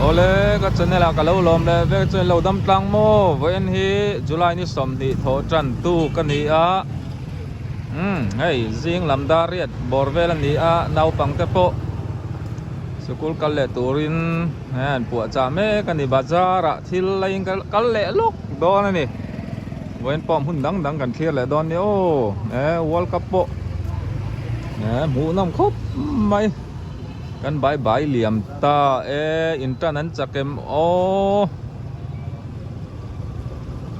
Awle ka channel ah ka lo lawm leh vek chuan lo dam tlang maw vawiin hi July ni 20 thawh tan tu ka ni a umm hei zing lam dar riat bawr vel a ni a naupang te pawh sikul kal leh turin hei an puah chah mek a ni bazar ah thil a in kal leh lawk dawn a ni vawiin pawh hmun dang dang kan thlir leh dawn a ni aw he world cup pawh he hmuh nawm khawp mai. Kan bai bai liam ta e, in tan an chak em aw.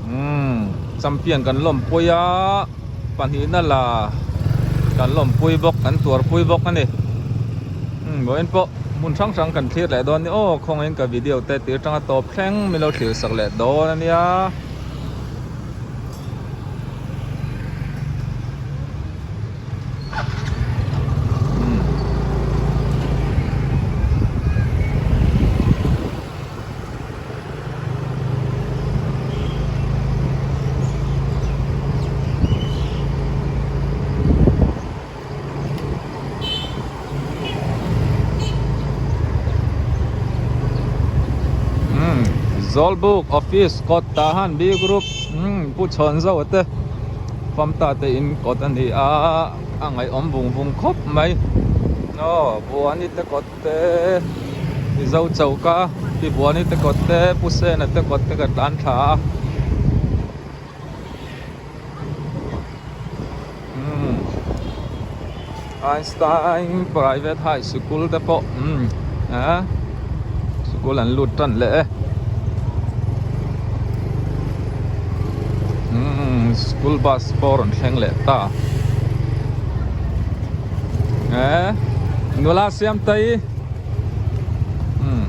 Umm champion kan lawmpui a, pahnihna la kan lawmpui bawk, kan tuarpui bawk a ni. Umm vawiin pawh hmun hrang hrang kan thlir leh dawn a ni aw, khawngaihin ka video te tir tanga tawp thleng min lo thlir sak leh dawn a nia. Zawlbuk office kawt tah han B group Pu Chhawnzau te Famta te in kawt a ni a a ngaihawm vung vung khawp mai aw Buani te kawt te Mizo choka pi Buani te kawt te Pu Sena te kawt te ka tlan thla a umm Einstein private high sikul te pawh umm ah sikul an lut tan leh e umm school bus pawh a rawn thleng leh ta eh nula siam tai umm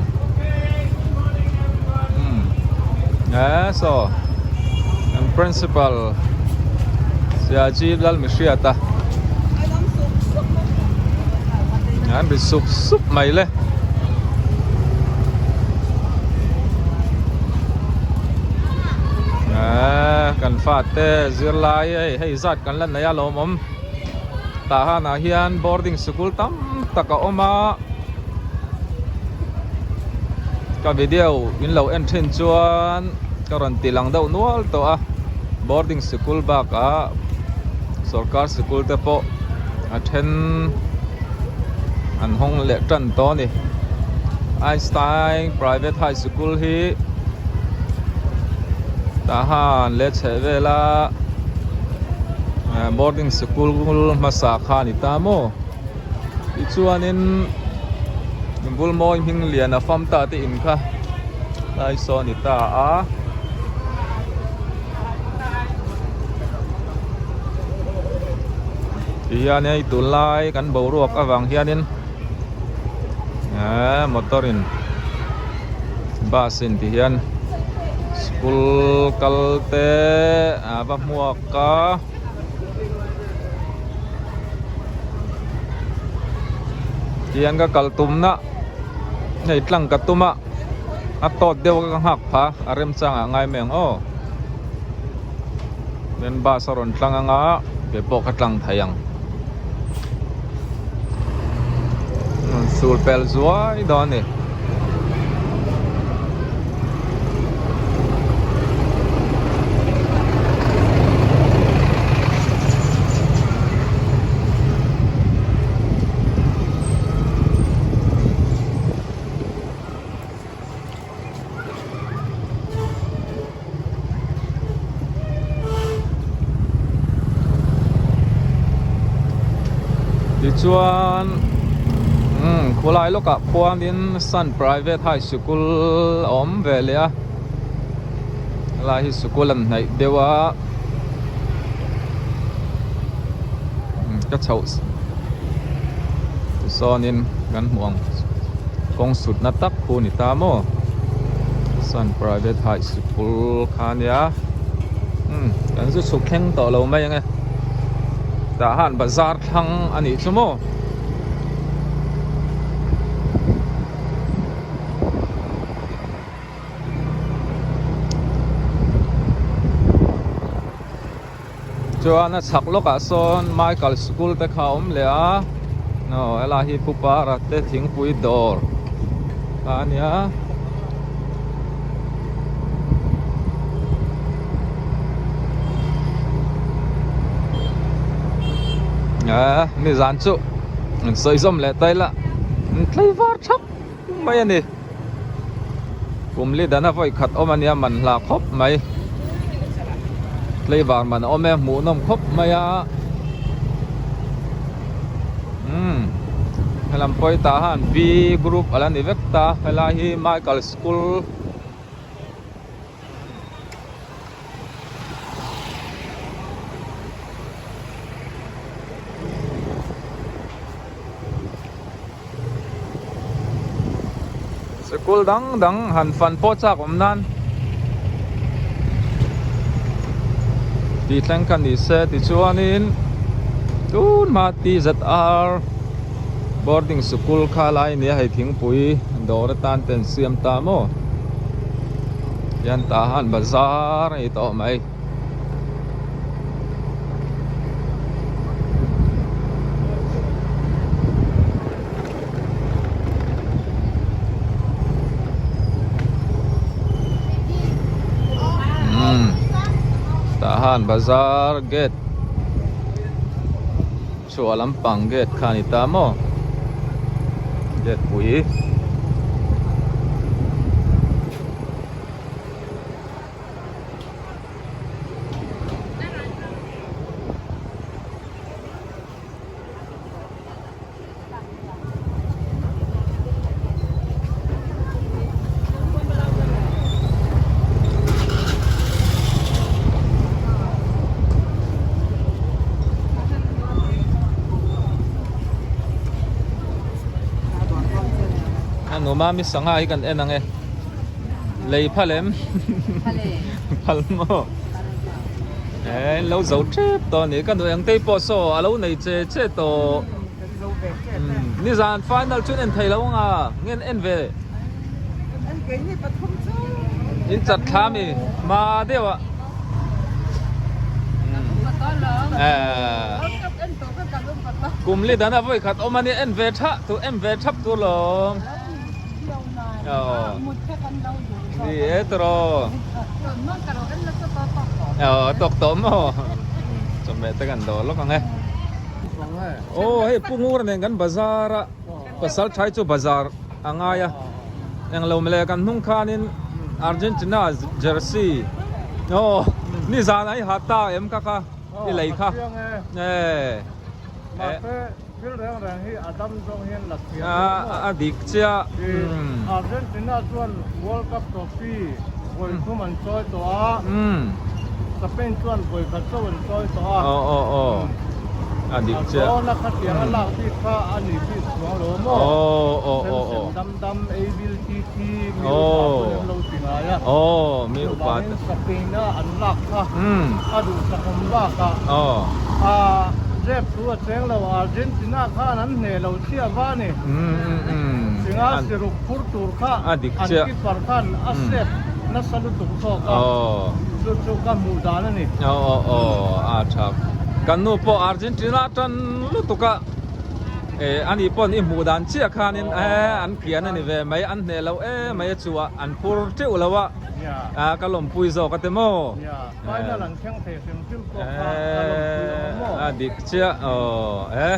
umm eh saw an principal Siaji Lalmihriata an ri sup sup mai le. Eee kan fate zirlai hei hei zat kan la nei a lawmawm tah hanah hian boarding sikul tam tak a awm a ka video in lo en thin chuan ka rawn ti lang deuh nual tawh a boarding sikul bakah sorkar sikul te pawh a then an hawng leh tan tawh a ni Einstein private high sikul hi tah han leh chheh vela boarding sikul hmasa kha a ni ta maw tichuanin Bulmawi hming lian a fam ta te in kha lai saw a ni ta a. Ti hian hei tunlai kan boruak avang hianin eee motor in bus in ti hian school kal te a va hmuak a. Tihian ka kal tumna hei tlang ka tum a a tawt deuh a ka nghak pha a remchang ah ngai mai ang aw then bus a rawn tlang anga ke pawh ka tlang thei ang sul pel zuai dawn a ni. Tichuan umm khawlai lawkah khuanin Sun Private High Sikul a awm ve leh a helai hi sikul an hnaih deuh a ka chhoh tichuanin kan hmuh ang kawng sutna tak khu a ni ta maw Sun Private High Sikul kha a nia umm kan zu chhuk thleng tawh lo mai ang e tah han bazar thlang a nih chu maw. Chuan a chhak lawkah sawn Michael school te kha a awm leh a aw helai hi Pu Para te thingpui dawr kha a nia. Ehh nizan chu an sawi zawm leh ta ila an tlei var thap mai a ni. Kum li dana vawi khat awm a nia man hla khawp mai. Tlei var man a awm e hmuh nawm khawp mai a. Umm helam pawh tah han B group a la ni vek ta helai hi Michael school. Sikul dang dang han fan pawh chak awm nan tih thleng kha ni se tichuanin tun hma TZR boarding sikul kha lai a nia hei thingpui dawr atan te an siam ta maw. Hian tah han bazar a ni tawh mai. Umm tah han bazar gate chhuah lampang gate kha a ni ta maw gate pui. A numa mi sangha hi kan en ang e lei phal em phal maw eh lo zo tep tawh a ni ka nuih ang te pawh saw a lo nei che che tawh nizan final chu en thei lo anga nge en ve in chat thla mi hma deuh ah eh kum li dan a vawi khat awm a nia en ve tha tur en ve thap tur lawm ni e tawh aw tawk tawh maw chawhmeh te kan dawr lawk ang e aw hei pu ngur nen kan bazar a pasal thai chu bazar a ngai a englo mawle kan hnung khanin Argentina jersey aw nizan a i ha ta em kha kha i lei kha e Mahse thil reng reng hi a dam zawng hian la thiam hle maw? A dik chiah. Argentina chuan World Cup trophy vawi thum an chawi tawh a, Spain chuan vawi khat chauh an chawi tawh a. Aw aw aw. A dik chiah. A zawna khatiang a lak bik kha a ni bik chuang lo maw? Aw aw aw aw. Sem sem dam dam ei bil thi thi mi upa pawn an lo ti ngai a. Aw mi upa te. Chuvangin Spain a an lak kha a duhsakawm bakah. Aw. A zep thu a cheng lo, Argentina khan an hneh lo chiah va ni. Singa siruk phur tur kha an keeper khan a save nasa lutuk zawk a, chu chu ka hmuh dan a ni. Aw aw aw a tha. Kan nu pawh Argentina tan lutuk a, ani pawn i hmuh dan chiah khanin an kian a ni ve mai, an hneh lo em mai a chu a, an phur teuh lo a, ka lawmpui zawk a ti maw? Final an thleng thei hrim hrim pawh kha a lawmpui awm maw? A dik chiah aw eh.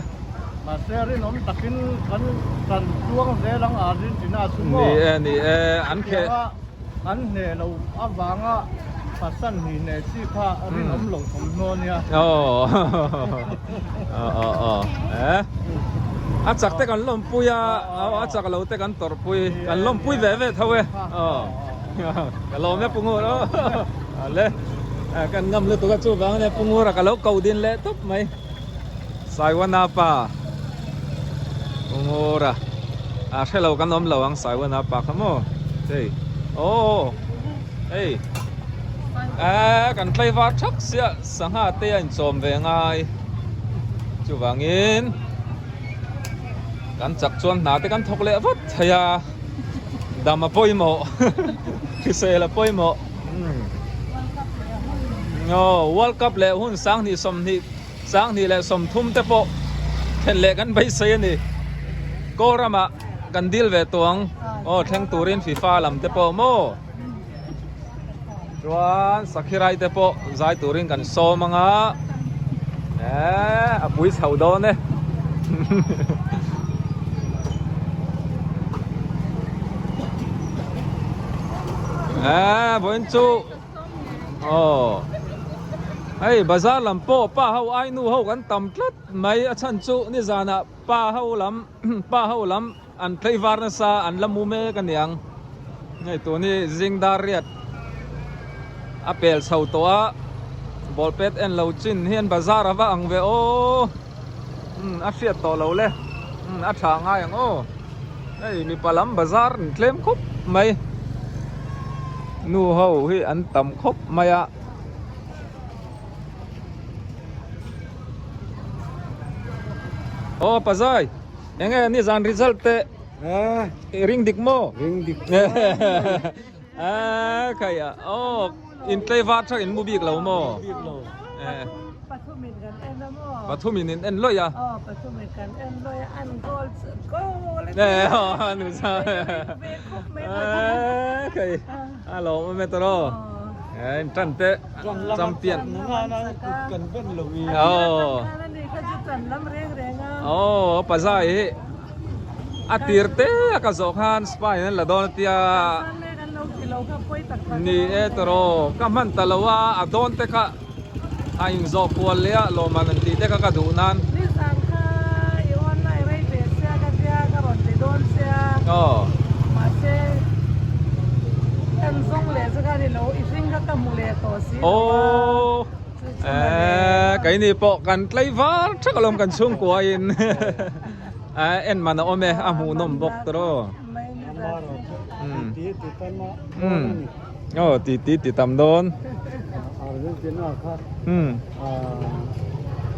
Mahse rinawm takin kan kan tuang zel ang Argentina chu maw? Ni e ni e an khe. An hneh lo avanga Passan hnih hneh chi kha rinawm lo thawmhnaw nia. Aw aw aw eh. A chak te kan lawmpui a, a chak lo te kan tawrhpui kan lawmpui ve ve tho e. Aw. Ka lawm e Pu Ngur aw ale kan ngam lutuk a chuvang ania Pu Ngura ka lo ko din leh tawp mai Saiwana pa Pu Ngura a hrelo kan awm lo ang Saiwana pa kha maw hei aw hei eh kan tlaivar thak sia sangha te a inchawm ve ngai chuvangin kan chak chuan hna te kan thawk leh vat thei a. Dam a pawimawh, hrisel a pawimawh. Aw, World Cup leh hun 20 20 20 leh 30 te pawh thlen leh kan beisei a ni. Kawlramah kan dil ve tawh ang. Aw, thleng turin FIFA lam te pawh maw? Chuan Sakhirai te pawh zai turin kan sawm ang a. Eh a pui chho dawn e. Eh vawiin chu aw hei bazar lam pawh pa ho ai nu ho kan tam tlat mai a chhan chu nizanah pa ho lam pa ho lam an tlei var nasa an la mu mek a niang hei tun hi zing dar riat a pel chho tawh a ball pet en lo chin hian bazar a va ang ve aw umm a hriat tawh lo le umm a tha ngai ang aw hei mipa lam bazar an tlem khawp mai nu ho hi an tam khawp mai a. Aw Pazai. Enge nizan result te i ring dik maw? Ring dik. A khai a aw in tlei var thak in mu bik lo maw? Bik lo. Pathumin kan en a maw? Pathumin in en lawih a. Aw pathumin kan en lawih a an goal goal a ti. Aw an sa. Ve khawp mai. A khai a lawm awm e tawh. In tan te champion. Kan ben lo i. Aw. Aw pazai hi a tir te a ka zawh khan spy an la dawn a tia. Ni e tawh ka hman ta lo a a dawn te kha a in zawh kual leh a lawmman an tih te kha ka duh nan. Aw. Aw eh keini pawh kan tlei var thak alawm kan chhungkua in eh en man a awm e a hmuhnawm bawk tawh aw ti ti ti tam dawn Argentina kha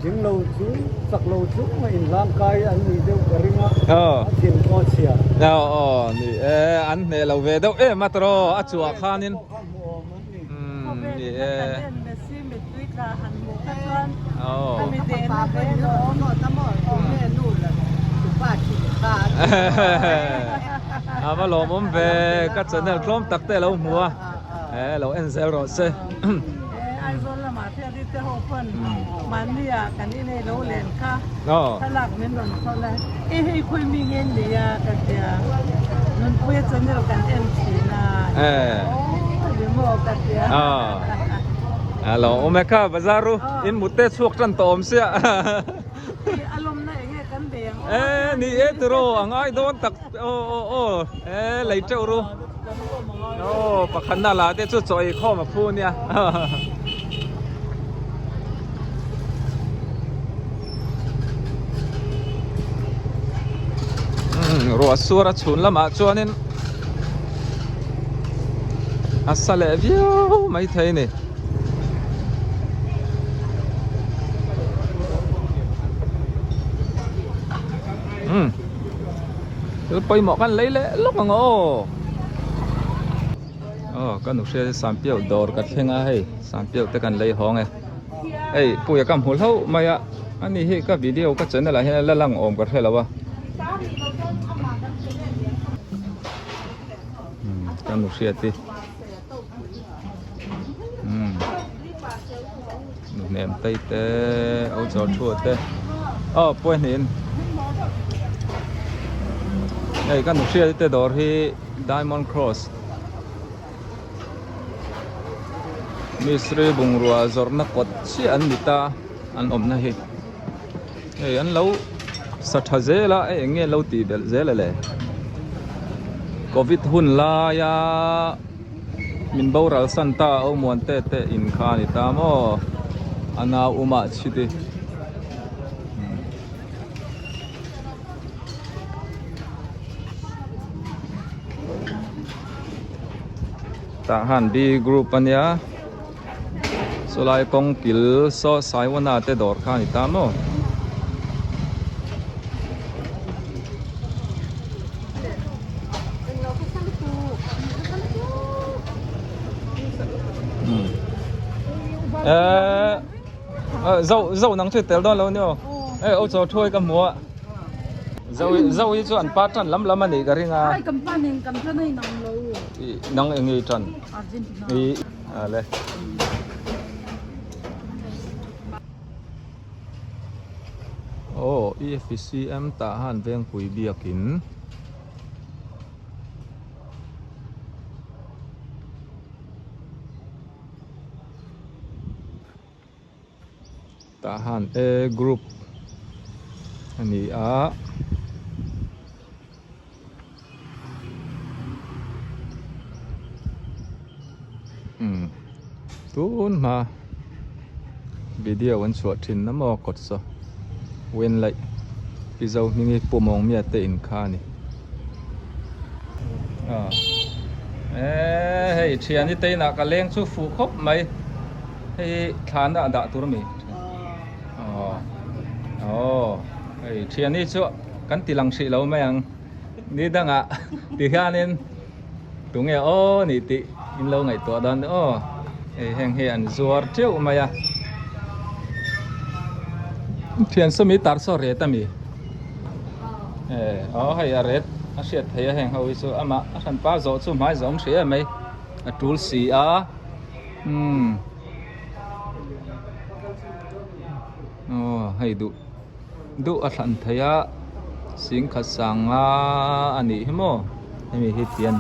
ding lo chu chak lo chu a inhlang kai an nih deuh ka ring a a thin pawh a chhia aw aw ni e an hneh lo ve deuh em a tawh a chhuah khanin ni e aw a va lawmawm ve ka channel tlawm tak te lo hmu a e lo en zel rawh se a lo awm e kha bazar ru in mut te chhuak tan tawh awm sia e ni e tiraw a ngai dawn tak aw aw aw e lei teuh ru aw pakhat na la te chu chaw ei khawm a phu nia. Ruah suar a chhun lamah chuanin a sa leh viau mai thei a ni. Umm thil pawimawh khan lei leh lawk ang aw. Aw ka nu hria Sampiau dawr ka thleng a hei Sampiau te kan lei hawng e. Hei puia ka hmu hlauh mai a ani hi ka video ka channel ah hian la lang awm ka hre lo a. Ka nu hriat hi umm nu hnem tei te au chaw thu te aw pawi hnin hei ka nu hriat te dawr hi diamond cross. Mistri bungrua zawrhna kawt chiah an ni ta an awmna hi hei an lo sa tha zel a eng nge lo tih belh zel ale covid hun laia min boral san ta a awmuan te te in kha a ni ta maw a nau umah chhit i. Tah han B group a nia chulai kawng kil saw Saiwana te dawr kha a ni ta maw. Zo zo nang chu tel dawn lo ni aw hei aw chaw thuai ka hmu a zo zo hi chu an pa tan lam lam a nih ka ring a ai kan pa nen kan tan a inang lo i nang eng nge i tan Argentina i a le. Aw EFCM tah han Vengpui biakin. Tah han A group a ni a. Umm tun hma video an chhuah thin na maw kawt saw wen laih pi zo hming hi pu mawng mia te in kha a ni aw eh hei thiani te inah ka leng chu fuh khawp mai hei thlana a dah tur a mi aw aw hei thiani chu kan ti lang hrih lo mai ang ni dangah ti hianin tunge aw nih tih in lo ngaihtuah dawn aw hei heng hi an zuar teuh mai a thian sawmi tar saw ret ami eh aw hei a ret a hriat theih a heng ho hi chu amah a hranpa zawh chu hmai zawm hrih em mai a tul si a umm aw hei duh. Duh a thlan theih a singkhat sanga a nih hi maw hemi hi tian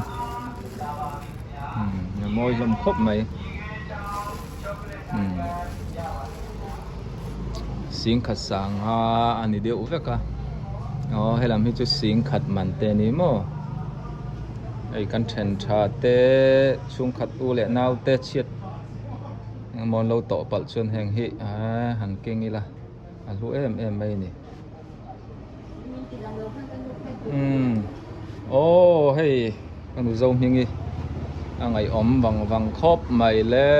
umm a mawi hlawm khawp mai umm singkhat sanga a ni deuh vek a aw helam hi chu singkhat man te a ni maw hei kan then tha te chhungkhat u leh nau te chhiat engemaw an lo tawh palh chuan heng hi ahh han keng ila. A hlu em em mai a ni. Umm aw hei ka nu zo hming hi a ngaihawm vang vang khawp mai le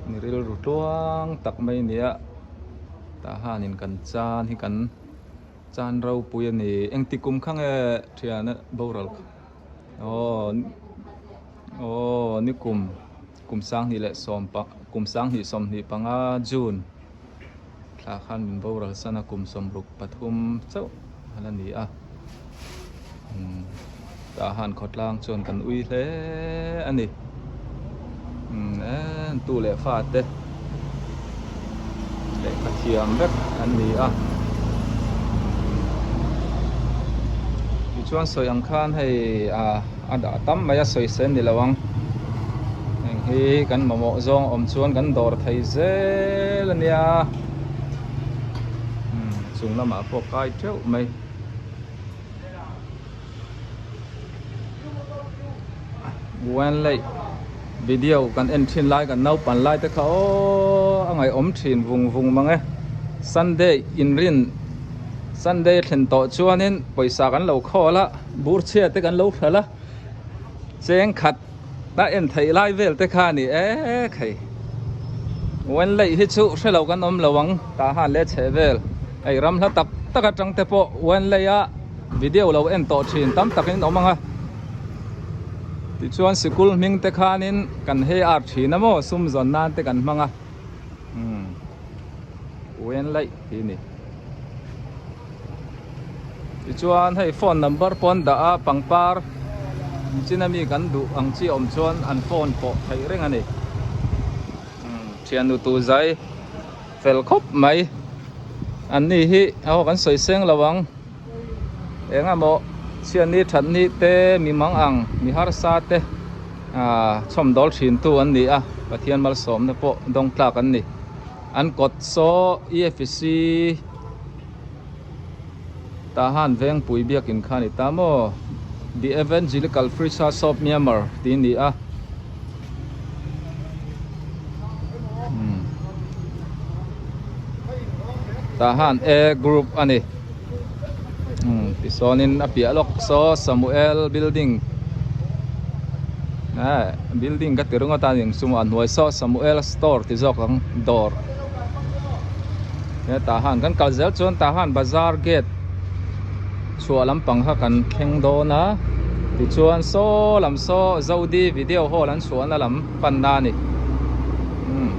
ni rilru tluang tak mai a nia tah hianin kan chan hi kan chan ropui a ni engti kum kha nge thiana boral kha aw aw ni kum. Kum sanghnih leh sawm pa kum sanghnih sawmhnih panga June thla khan min boral san a kum sawmruk pathum chauh a la ni a umm tah han khawtlang chuan kan ui hle a ni umm eee tu leh fa te lehkha thiam vek an ni a tichuan sawi ang khan hei ah a dah tam mai a sawi sen ni lo ang heng hi kan mamawh zawng awm chuan kan dawr thei zel a nia umm chung lamah pawh kai teuh mai. Wenley video kan en thin lai kan naupan lai te kha aw a ngaihawm thin vung vung mang e Sunday inrin Sunday thlen tawh chuanin pawisa kan lo khawl a bur chhia te kan lo hralh a cheng khat a en theih lai vel te kha a ni ek hei Wenley hi chu hrelo kan awm lo ang tah han leh chheh vel hei ram hla tak tak atang te pawh Wenley a. Video lo en tawh thin tam takin awm ang a tichuan sikul hming te khanin kan hei ar thin a maw sum zawn nan te kan hmang a umm uen laih tih a ni tichuan hei phone number pawh an dah a pangpar chin ami kan duh ang chi awm chuan an phone pawh theih reng a ni umm thiannu tu zai. Fel khawp mai. An ni hi aw kan sawi seng lo ang. Eng emaw chhiatni thatni te mi mang ang mi harsa te ah chhawmdawl thin tu an ni a Pathian malsawmna pawh dawng tlak an ni. An kawt saw EFC tah han Vengpui biakin kha a ni ta maw The Evangelical Free Church of Myanmar tih a ni a. Tah han A group a ni tisawnin a piah lawk saw Samuel building eh building ka ti ringawt a eng chu maw a hnuai saw Samuel store ti zawk ang dawr hetah han kan kal zel chuan tah han bazar gate chhuah lampang kha kan thleng dawn a tichuan saw lam saw Zodi video hall an chhuahna lam panna a ni umm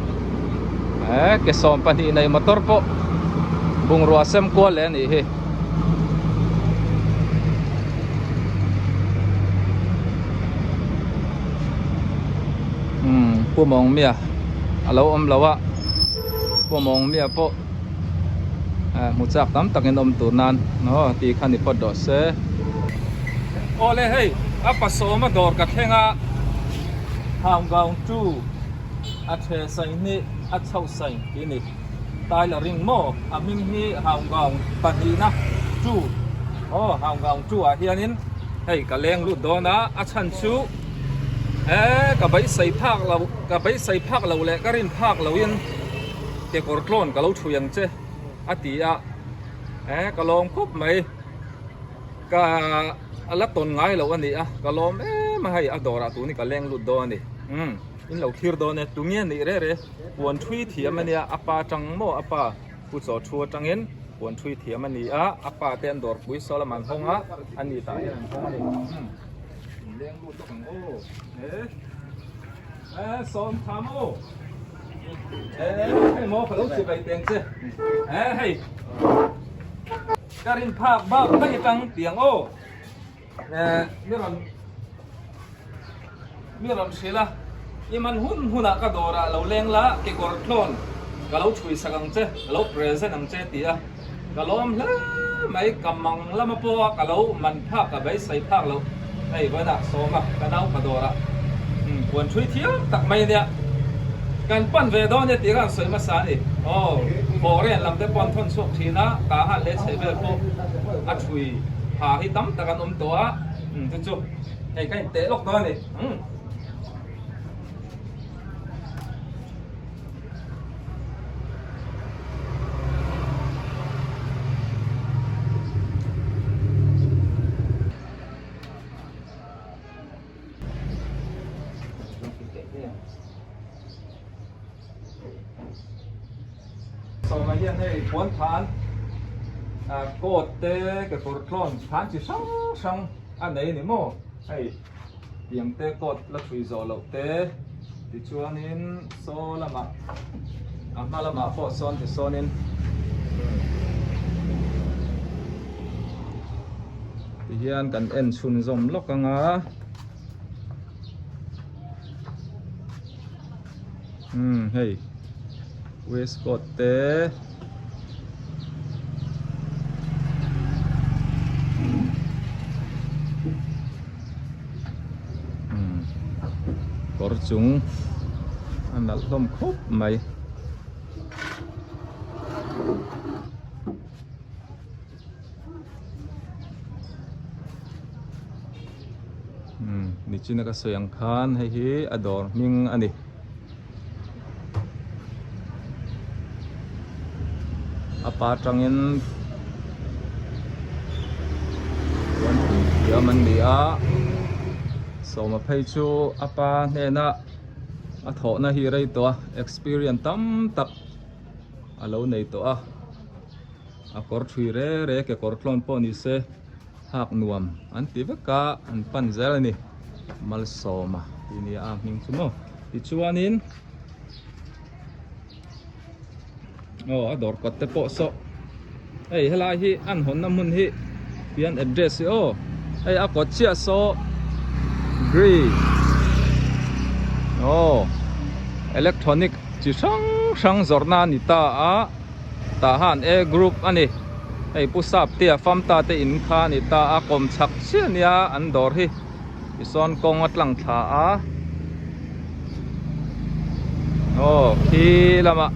eh ke 12 nei motor pawh bungrua sem kual leh a nih hi. Umm Pu Mawngmia a lo awm lo a Pu Mawngmia pawh. Hmu chak tam takin awm tur nan aw ti kha ni phawt rawh se. Awle hei a pasawma dawr ka thleng a Haungaung tu a the sain hi a chhoh sain tih a ni. Tyler ring maw a hming hi Haungaung pahnihna tu aw Haungaung tu ah hianin hei ka leng lut dawn a a chhan chu eh ka beisei phak lo ka beisei phak lo leh ka rin phak loin kekawr tlawn ka lo thui ang che a ti a eh ka lawm khawp mai ka a la tawn ngai loh a ni a ka lawm em a hei a dawrah tun hi ka leng lut dawn a ni umm in lo thlir dawn e tunge nih reh reh puan thui thiam a nia a pa tang maw a pa pu chaw thu atangin puan thui thiam a ni a a pa te an dawrpui saw lamah an hawng a a ni tah hian an hawng a ni umm in leng lut lawk ang aw eh eh sawm tha maw. Hei maw ka lo chi bai teng che eh hei ka rin phak bak daih atang tiang aw eh mi rawn mi rawn hrilh a i man hun hunah ka dawrah lo leng la kekawr tlawn ka lo chhui sak ang che ka lo present ang che ti a ka lawm hle mai ka mang lama pawha ka lo man phak ka beisei phak loh hei vawiinah sawma ka nau ka dawrah puan thui thiam tak mai ania kan pan ve dawn e tih kha an sawi hmasa a ni aw Korean lam te pawh an thawn chhuak thin a tah han leh chheih vel pawh a thui ha hi tam tak an awm tawh a chu chu hei ka inteh lawk dawn a ni. Sawma hian hei puan than coat te kekawr tlawn than chi hrang hrang a nei a ni maw hei. Tiang te coat la thui zawh loh te tichuanin saw lamah a hma lamah pawh sawn tisawnin tihian kan en chhunzawm lawk ang a umm hei waistcoat te. Kawr chung a nalh hlawm khawp mai. Nichina ka sawi ang khan hei hi a dawr hming a ni. A pa tangin chuan thiam an ni a sawma phei chu a pa hnena a thawhna hi rei tawh a experience tam tak a lo nei tawh a a kawr thui re re kekawr tlawn pawh ni se hak nuam an ti vek a an pan zel a ni malsawma tih nia a hming chu maw tichuanin aw a dawr kawt te pawh saw hei helai hi an hawnna hmun hi tian address hi aw hei a kawt chiah saw gree aw electronic chi hrang hrang zawrhna a ni ta a. Tah han A group a ni. Hei Pu Saptea Famta te in kha a ni ta a, kawm chhak chiah nia an dawr hi tisawn kawng a tlang thla a. Aw khi lamah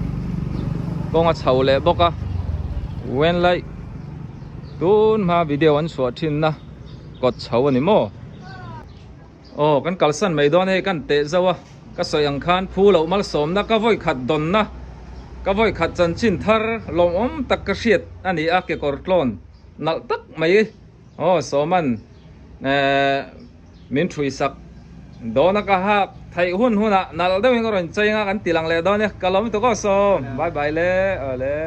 kawng a chho leh bawk a, Wenlai tun hma video an chhuah thinna kawt chho a ni maw? Aw kan kalsan mai dawn hei kan teh zauh a, ka sawi ang khan phu loh malsawmna ka vawi khat dawnna ka vawi khat chanchin thar lawmawm tak ka hriat a ni a kekawr tlawn nalh tak mai aw Sawman eh min thui sak dawn a ka hak theih hun hunah nalh deuhin ka rawn cheng a kan ti lang leh dawn e ka lawm tuk aw Sawm bye bye le awle.